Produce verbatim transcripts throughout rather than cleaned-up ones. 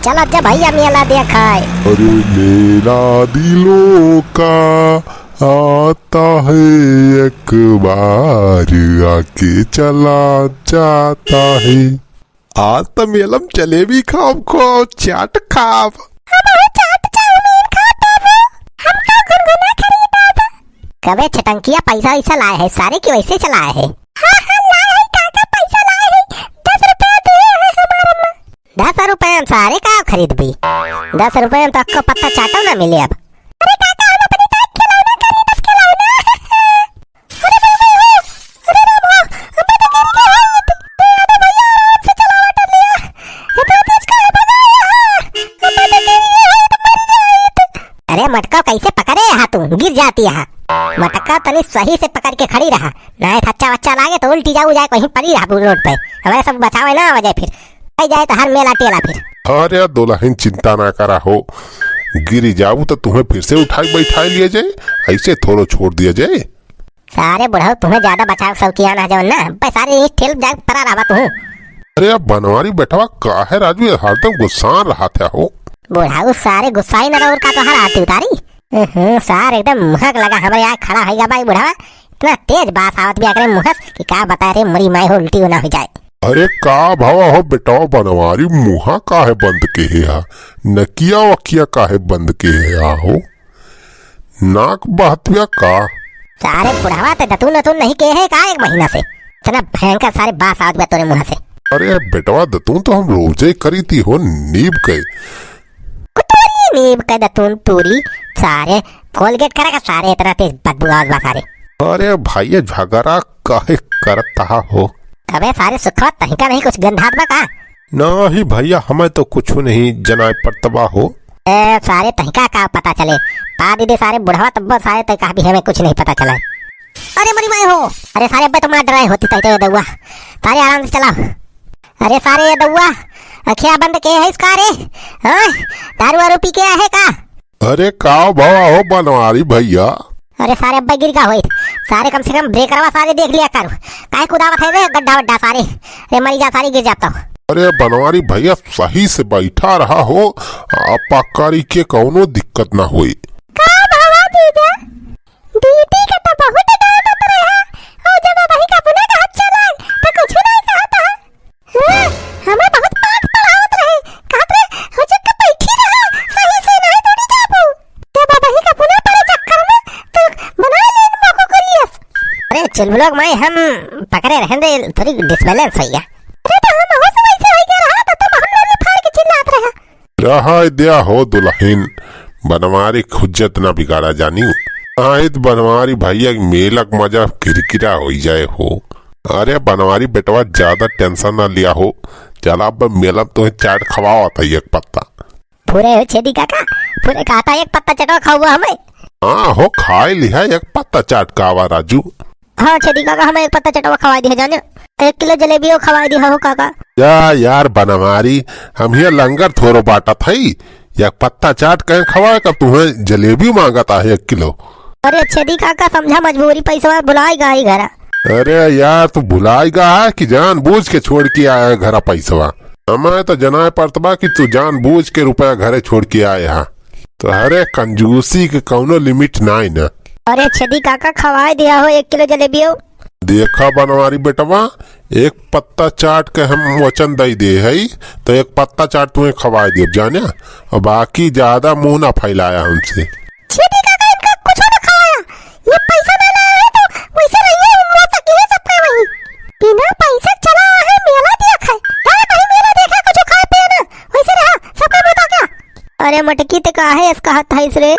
चला जा भइया मेला देखाए। अरे मेला दिलों का आता है, एक बार आके चला जाता है। आज त मेला में जलेबी खाब, खूब चाट खाब। हमहू चाट चाउमीन खाब बाबू। हमका गुनगुना खरीदब। कबे छटंकिया पैसा वैसा लाए है सारे कि वैसे चलाए है? हाँ, हाँ, लाए है काका, पैसा लाए है। दस रुपया दिए है हमार अम्मा। दस रुपया में सारे का खरीदबी? दस रुपया में तो अक्को पत्ता चाटो ना मिले अब। अरे काका, हम अपनी तो एक खिलौना खरीदब, खिलौना। अरे भाई, भाई, भाई, अरे राम हो, अम्मा तो गिर गई है, ये तो, ये तो भैया आराम से चलावा कर लिया। इतना तेज काहे भगाया है? अम्मा तो गिर गई है, तो मर जाए तो। अरे मटका कैसे पकड़े यहाँ तू, गिर जाती यहाँ। मटका तनी सही से पकड़ के खड़ी रहा, नाहीं थच्चा वच्चा लागे तो उल्टी जाऊ जाए, कहीं पड़ी रहा रोड पे। हमारे सब बचावे ना आ जाए फिर, आई जाए तो हर मेला टेला फिर। अरे दुलहिन, चिंता ना करा हो, गिरी जाऊ तो तुम्हें फिर से उठाई बैठाई लिया जाए, ऐसे थोड़ो छोड़ दिया जाए। सारे बुढ़ऊ तुम्हें ज्यादा बचाव शौकियान है जवन ना, बे सारे ये ठेल जाग परा रहबा तू। अरे अब बनवारी बेटवा काहे राजू ये हरदम गुस्सान रहत है हो? बुढ़ऊ सारे गुस्साई न रहो, का तोहार आरती उतारी? हम्म, सार एकदम मुहक लगा हमरे यहाँ खड़ा होइगा भाई बुढ़वा, इतना तेज बास आवत भी एकरे मुँह से कि का बताए रे, मरी माई हो, उल्टी ना हो जाए। अरे का भवा हो बेटवा बनवारी, मुँहा काहे बंद के है हा? नकिया वकिया काहे बंद के है हा हो? नाक बहतुआ का? सारे बुढ़वा ते दतून उतून नहीं के है का एक महीना से? इतना भयंकर सारे बास आवत बा तोरे मुँह से। अरे बेटवा, दतून तो हम रोजे करी थी हो नीब के। कुतोरी नीब के दतून तूरी, सारे Colgate करा का सारे इतना तेज बदबू आवत बा सारे। अरे भाई, ये झगड़ा काहे करत हा हो? अबे सारे सुखवा तहिका नहीं कुछ गंधात बा का? नहीं भैया, हमें तो कुछ नहीं जनाए पड़त बा हो। ए, सारे तहिका का पता चले? पा दीदी सारे बुढ़वा तब्बो सारे तय कहा भी हमें कुछ नहीं पता चला। अरे मरी माई हो, अरे सारे अब्बे तो मार डराए होती तय तो दउआ। सारे आराम से चलाओ। अरे सारे ये दउआ, अखिया बंद के है इसका रे? हाँ? दारू वारू पी के आहे का? अरे का भवा हो बनवारी भैया? अरे सारे अब्बे गिर का होई। सारे कम से कम ब्रेकरवा सारे देख लिया करो। काहे कुदावत है रे गड्ढा वड्ढा सारे? अरे मरी जा सारे गिर जाता हो। अरे बनवारी भैया सही से बैठा रहा हो, आप पक्कारी के कौनो दिक्कत ना होई। का भवा जीजा? दीदी के तो बहुत डांटत रहे, और जब अबही का अपने का हाथ चला, तो कुछ नहीं कहता है। हाँ, हमें बहुत पाठ पढ़ावत रहे, कहत रहे, "हुजूर के बैठी रहा, सही से नहीं दौड़ी जाबू।" जब अबही का अपने पड़े चक्कर में, तो बना लेन मोको करियस। अरे चुलबुलक माई, हम पकड़े रहन दे, थोड़ी डिसबैलेंस हो गया। अरे तो हम हो से वैसे हो गया रहा, तो तुम हम लोग फाड़ के चिल्लात रहे। रहा द्या हो दुलहिन, बनवारी खुज्जत ना बिगाड़ा जानी। आइत बनवारी भैया के मेलक मजा किरकिरा होई जाए हो। अरे बनवारी बेटवा ज्यादा टेंशन ना लिया हो। चला अब मेला में तोहे चाट खवावत है एक पत्ता। पूरे हो छेदी काका, पूरे कहता एक पत्ता चटवा खाऊआ हमें। हाँ हो खाए लिहा एक पत्ता चाट कावा राजू। हाँ छेदी काका, हमें एक पत्ता चटवा खवाई दिया जाने, एक किलो जलेबियो खवाई दिया हो काका। या यार बनवारी, हम हिया लंगर थोरो बाटत हई, एक पत्ता चाट कहे खवाए, कब तुम्हें जलेबी मांगत आहे एक किलो। अरे छेदी काका समझा मजबूरी, पैसवा भुलाई गई घरा। अरे यार तू भुलाई गा है कि जानबूझ के छोड़ के आया है घरा पैसवा? हमें तो जनाए पड़त बा कि तू जानबूझ के रुपया घरे छोड़ के आए हा। तो अरे कंजूसी के कौनो लिमिट नाई ना। अरे छेदी काका खवाए दिया हो एक किलो जलेबियो। देखा बनवारी बेटवा, एक पत्ता चाट के हम वचन दई दे हई, तो एक पत्ता चाट तुम्हें खवाए देब जाने, और बाकी ज्यादा मुंह ना फैलाया हमसे। छेदी काका इनका कुछ ना खवाया, ये पैसा ना लाया है तो वैसे रहिए, मुंह तक ये सबका वही। बिना पैसा चला है मेला देखा है, हाँ कहीं मेला देखा कुछ खाए पिए ना, वैसे रहा सबका मुंह तक क्या। अरे मटकी ते काहे ऐस कहत हइस रे?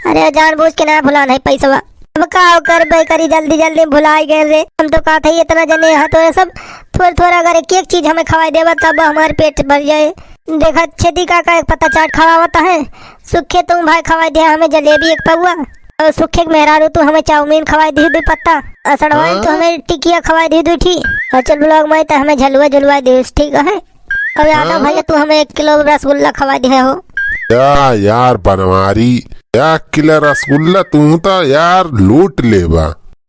अरे जानबूझ के ना भुलान है पैसवा। अब का करबे करी, जल्दी जल्दी भुलाई गए रे। हम तो कहत हई इतना जने हा तो ये सब थोड़ा थोड़ा अगर एक एक चीज हमें खवाई देबा तब हमार पेट भर जाए। देखा छेदी काका एक पत्ता चाट खवावत है, सुखे तू भाई खवाई दे हमें जलेबी एक पौआ, और सुखे के मेहरारू तू हमें चाउमीन खवाई दे दू पत्ता, और सड़वाई तू हाँ? हमें टिकिया खवाई दे दू ठी, और चुलबुलक माई तो हमें झलुआ झुलवाई दे, ठीक है? अबे यादव हाँ? भैया, तू हमें एक किलो रसगुल्ला खवा दिया हो। या यार बनवारी, एक किलो रसगुल्ला तू तो यार लूट लेबा।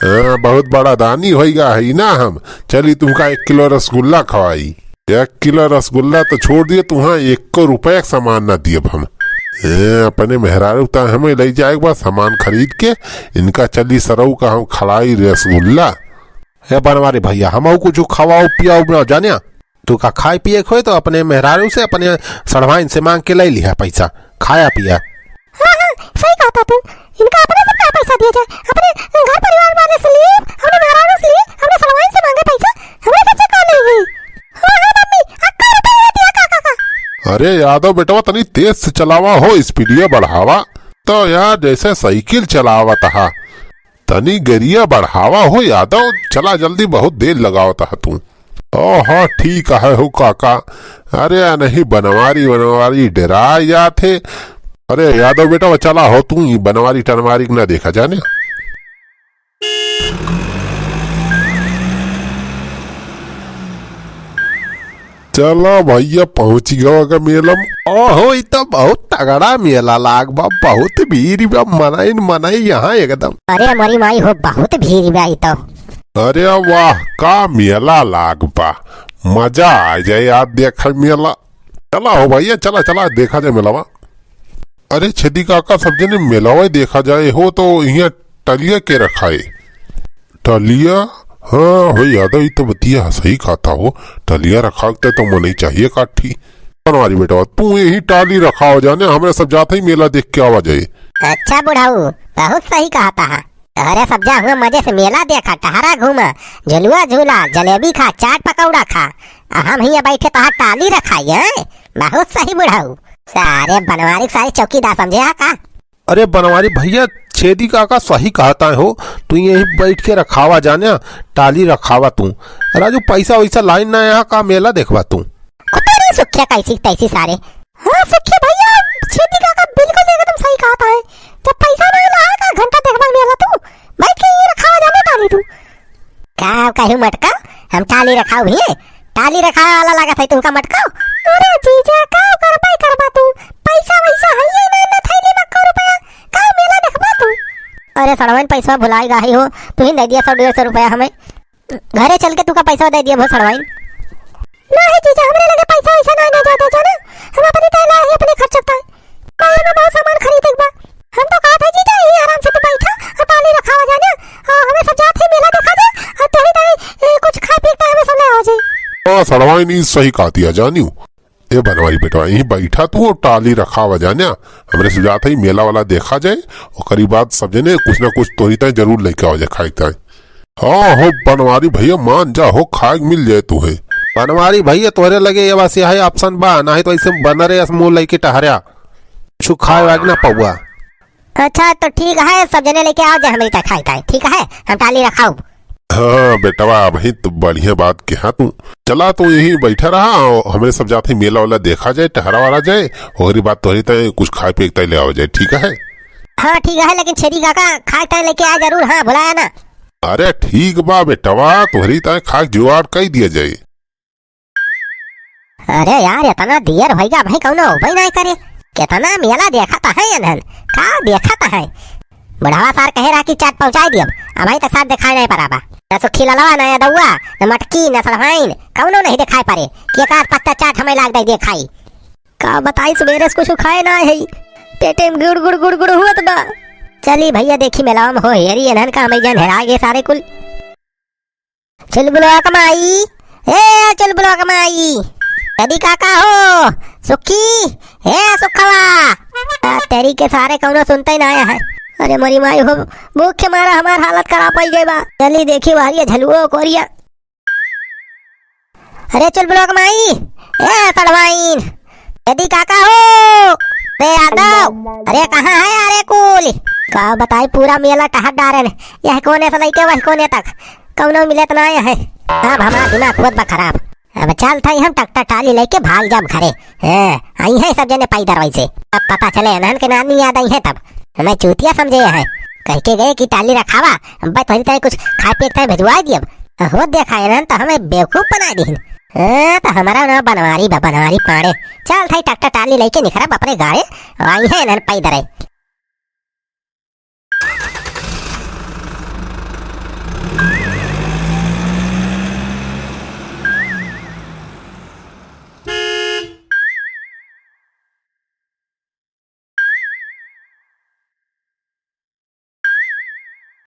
हाँ, बहुत बड़ा दानी होइगा है ना हम। चली तुमका एक किलो रसगुल्ला खवाई। एक किलो रसगुल्ला तो छोड़ दिए, तुहाँ एको रुपया के सामान ना दियब हम। ए, अपने मेहरारू ता हमें लई जाए के बा सामान खरीद के, इनका चली सरऊ का हम खलाई रसगुल्ला। ए बनवारी भैया, हमहू कुछ खवाओ पियाओ ना जानिया। तू का खाए पिए के होए तो अपने मेहरारू से, अपने सड़वाइन से मांग के लई लिहा पैसा, खाया पिया। हाँ, हाँ, सही कहता तू। इनका अपने से का पैसा दिया जाए? अपने घर परिवार वाले से लिए, अपने मेहरारू से लिए, अपने सड़वाइन से मांगे पैसा, हमरे सबसे का नहीं है? हाँ, हाँ, मम्मी, अक्का रुपया दिया का, का, का? अरे यादव बेटवा, तनी तेज से चलावा हो, स्पीडिया बढ़ावा। तो यार, जैसे साइकिल चलावत हा, तनी गरिया बढ़ावा हो यादव, चला जल्दी, बहुत देर लगावत हा तू। ओहो, ठीक है हो काका। अरे या नहीं, बनवारी, बनवारी डेराय जात हे। अरे यादव बेटा, वो चला हो तू, ई बनवारी टनवारी के ना देखा जाने। चला भैया, पहुँची गवा का मेला में। ओहो, ई तो बहुत तगड़ा मेला लाग बा, बहुत भीड़ बा, मनई न मनई यहाँ एकदम। अरे मोरी माई हो, बहुत भीड़ बा ई तो। अरे वाह, का मेला लाग बा, मजा आ जाए यार देखे मेला। चला हो भैया, चला, चला, देखा जाए मेलावा। अरे छेदी काका, सब जने मेलावा देखा जाए हो, तो यहाँ टलिया के रखाए? टलिया? हाँ हो यादव, ई तो बतिया सही कहता हो, टलिया रखाए तो मनई चाहिए काठी। बनवारी बेटा, तू यही टाली रखाओ जाने, हमरे सब जाते ही मेला देख के आवा जाए। अच्छा बुढ़ऊ, बहुत सही कहता है। अरे सब जा हुआ मजे से मेला देखा, टहरा घूमा, झुलुआ झूला, जलेबी खा, चाट पकौड़ा खा, आ हम हियाँ बैठे तोहार टाली रखाई, हैं? बहुत सही बुढ़ऊ। सारे बनवारी के सारे चौकीदार समझे हा का? अरे बनवारी भैया, छेदी काका सही कहता हो, तू यही बैठ के रखावा जाने, टाली रखावा तू। राजू, पैसा वैसा लाइन ना यहाँ का मेला देखबा तू? कुत्ता नहीं सुखिया कैसी तैसी सारे। हाँ सुखिया भैया, छेदी काका बिल्कुल एकदम सही कहता है। जब पैसा ना लाए का घंटा देखबा मेला तू, बैठ के ये रखावा जाने टाली तू। का कहू मटका, हम टाली रखाऊ भी, टाली रखावे वाला लागत है तुमका मटका। अरे जीजा, का करबा करबा तू, पैसा वैसा है ये ना, ना थैली में को रुपया, का मेला देखबा तू? अरे सड़वाइन, पैसा भुलाई गाही हो, तू ही दे दिया सौ डेढ़ सौ रुपया हमें। घरे चल के तुका पैसा दे दिया बहुत सड़वाइन। ना है जीजा, हमरे लगे पैसा वैसा ना, ना ज्यादा जाना, हम अपनी तैला ही अपने खर्च सकता है। बाहर में बहुत सामान खरीदे के बा। हम तो कहत है जीजा, यही आराम से तू बैठा और टाली रखावा जाना, और हमें सब जात है मेला देखा जाए, और तोहरी ताई, ए, कुछ खाए पिए के ताई हमें सब ले आवा जाए। हाँ सड़वाइन, ई सही कहती है जानियो। ए बनवारी बेटवा, यहीं बैठा तू और टाली रखावा जाना, हमरे सब जात है मेला वाला देखा जाए, ओकरी बाद सब जने कुछ ना कुछ तोहरी ताई जरूर लेके आवा जाए खाए के ताई। हाँ हो बनवारी भैया, मान जा हो, खाए के मिल जाए तू है। बनवारी भैया, तोहरे लगे ये बस यही option बा, नाही तो ऐसे बनरे अस मुंह लेके टहरा, कुछ खाए वाए ना पौआ। अच्छा तो ठीक है, सब जने लेके आओ जे हमरी तक खाए ताए, ठीक है, हम टाली रखाऊ। हाँ बेटवा, अबही तो बढ़िया बात कहा तू। चला तू यहीं बैठा रहा, और हमरे सब जाते मेला वाला देखा जाए, टहरा वाला जाए, ओकरी बाद तोहरी ताई कुछ खाए पिए के ताई ले आवा जाए, ठीक है? हाँ ठीक है, लेकिन छेदी काका खाए ताए लेके आ जरूर, हाँ भुलाया ना। अरे ठीक बा बेटवा, तोहरी ताई खाए के जुगाड़ कई दिया जाए। अरे यार, इतना देर होइगा, अबही कौनो अउबे नाहीं करे। कितना मेला देखत है इन्हन, का देखत है? बुढ़वा सार कहे रहा कि चाट पहुँचाई दियब, अबही तक सार देखाए नाहीं परा बा। न सुखी ललवा, न यादौआ, न मटकी, न सड़वाइन, कौनो नहीं देखाए परे। कि एक आध पत्ता चाट हमें लाग दे दे खाई। का बताई, सुबेरे से कुछ खाए ना है, पेटे में गुड़ गुड़ गुड़ गुड़ हुअत बा। चली भैया, देखी मेलावा में हो हेरी इन्हन का, हमें जन हेराए गए सारे कुल। चुलबुलवा क माई, ए चुलबुलवा क माई, यदि काका हो, सुखी, ए सुखवा। आ, तेरी के सारे कौनो सुनते ही ना आया है। अरे मोरी माई हो, भूख के मारा हमार हालत खराब हो गई बा। चली देखी बाहरिया झलुओ कोरिया। अरे चुलबुलवा क माई, ए सड़वाइन, यदि काका हो, रे यादव, अरे कहाँ है अरे कुल? का बताई, पूरा मेला टहर डारे ने, यह कोने से लेके वह कोने तक, कौनो मिलत ना है। अब हमारा दिमाग होत बा खराब। अब चल था हम ट्रैक्टर टाली लेके भाग जाब घरे। हाँ, आई है सब जने पैदल वैसे। अब पता चले अनहन के नानी याद आई है तब। हमें चूतिया समझे है। कह के गए कि टाली रखावा, अब तोहरी ताई कुछ खाए पिए के ताई भेजवा दियब। हो देखा अनहन तो हमें बेवकूफ बना दीन। हाँ, तो हमारा ना बनवारी बा, बनवारी पाड़े। चल था ट्रैक्टर टाली लेके निखरब अपने गाड़े, आई है अनहन पैदल।